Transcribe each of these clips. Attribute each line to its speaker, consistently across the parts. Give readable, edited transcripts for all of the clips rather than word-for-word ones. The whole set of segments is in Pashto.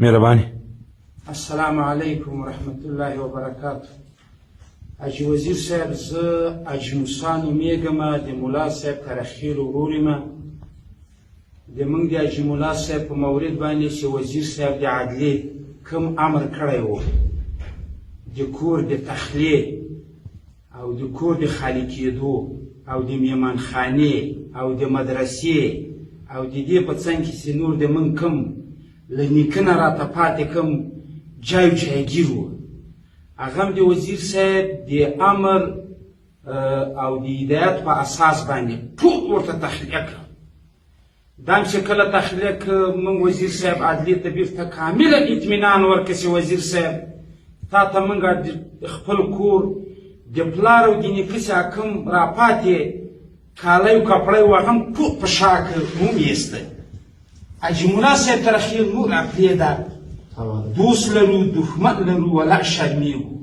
Speaker 1: مهرباني.
Speaker 2: السلام علیکم ورحمت الله وبرکاته. حاجي وزیر صاحب، زه حاجي موسی نومېږم، د ملا صاحب کرخیل ورور یم. د موږ د حاجي ملا صاحب په مورد باندې چې وزیر صاحب د عدلي کوم امر کړی و، د کور د تخلیې او د کور د خالي کېدو او د میمانخانې او د مدرسې او د دې په څنګ کې چې نور د موږ کوم له نیکه نه راته پاتې کوم جای او جایګیر و، هغه هم د وزیر صاحب د امر او د هدایت په اساس باندې ټول ورته تخلیه کړ. دا هم چې کله تخلیه کړ، موږ وزیر صاحب عدلي ته بیرته کاملا اطمینان ورکړ چې وزیر صاحب، تا ته موږ د خپل کور د پلار او د نیکه چې کوم راپاتې کالی او کپړی و، هغه هم ټول په شا کړ، هم ایسته. حاجي ملا صاحب تر خیر نور راپرېږده، دوست لرو دښمن لرو، ولا شرمېږو.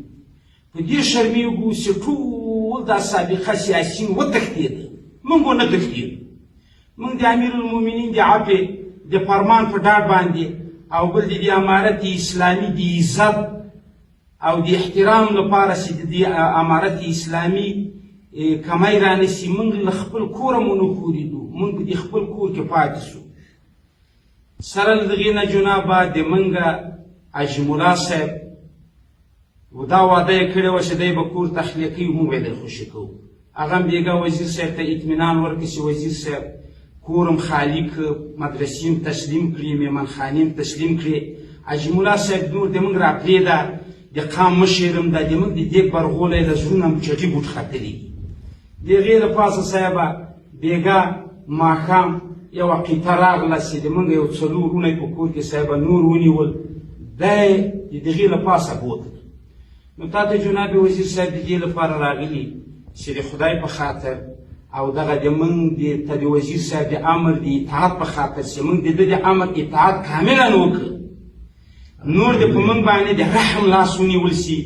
Speaker 2: په دې شرمېږو چې ټول دا سابقه سیاسیون وتښتېده، موږ ونه تښتېدو. موږ د امیرالمؤمنین د عفې د فرمان په ډاډ باندې او بل د دې امارت اسلامي د عزت او د احترام لپاره چې د دې امارت اسلامي کمی رانه سي، موږ له خپل کوره مو نه ښورېدو، موږ په دې خپل کور کې پاتې سو. سره له دغې نه جنابه، د موږ حاجي ملا صاحب و دا وعده یې کړې وه چې دی به کور تخلیه کوي، موږ به یې در خوشې کوو. هغه هم بېګا وزیر صاحب ته اطمینان ورکړ چې وزیر صاحب، کور هم خالي کړ، مدرسې هم تسلیم کړې، میمنخانې هم تسلیم کړې. حاجي ملا صاحب نور د موږ راپرېږده، د قام مشر هم ده، د موږ د دېګ برغولی له زړونه هم چټي بوټ ختلي دي. د هغې له پاسه صاحبه، بېګا ماښام یوه قطعه راغله چې د موږ یو څلور وروڼه یې په کور کې صاحبه نور ونیول، دی د دغې له پاسه بوتل. نو تا ته جناب وزیر صاحب د دې لپاره راغلي چې د خدای په خاطر او دغه د موږ د ته د وزیر صاحب د امر د اطاعت په خاطر چې موږ د ده د امر اطاعت کاملا وکړو، نور د په موږ باندې د رحم لاس ونیول سي.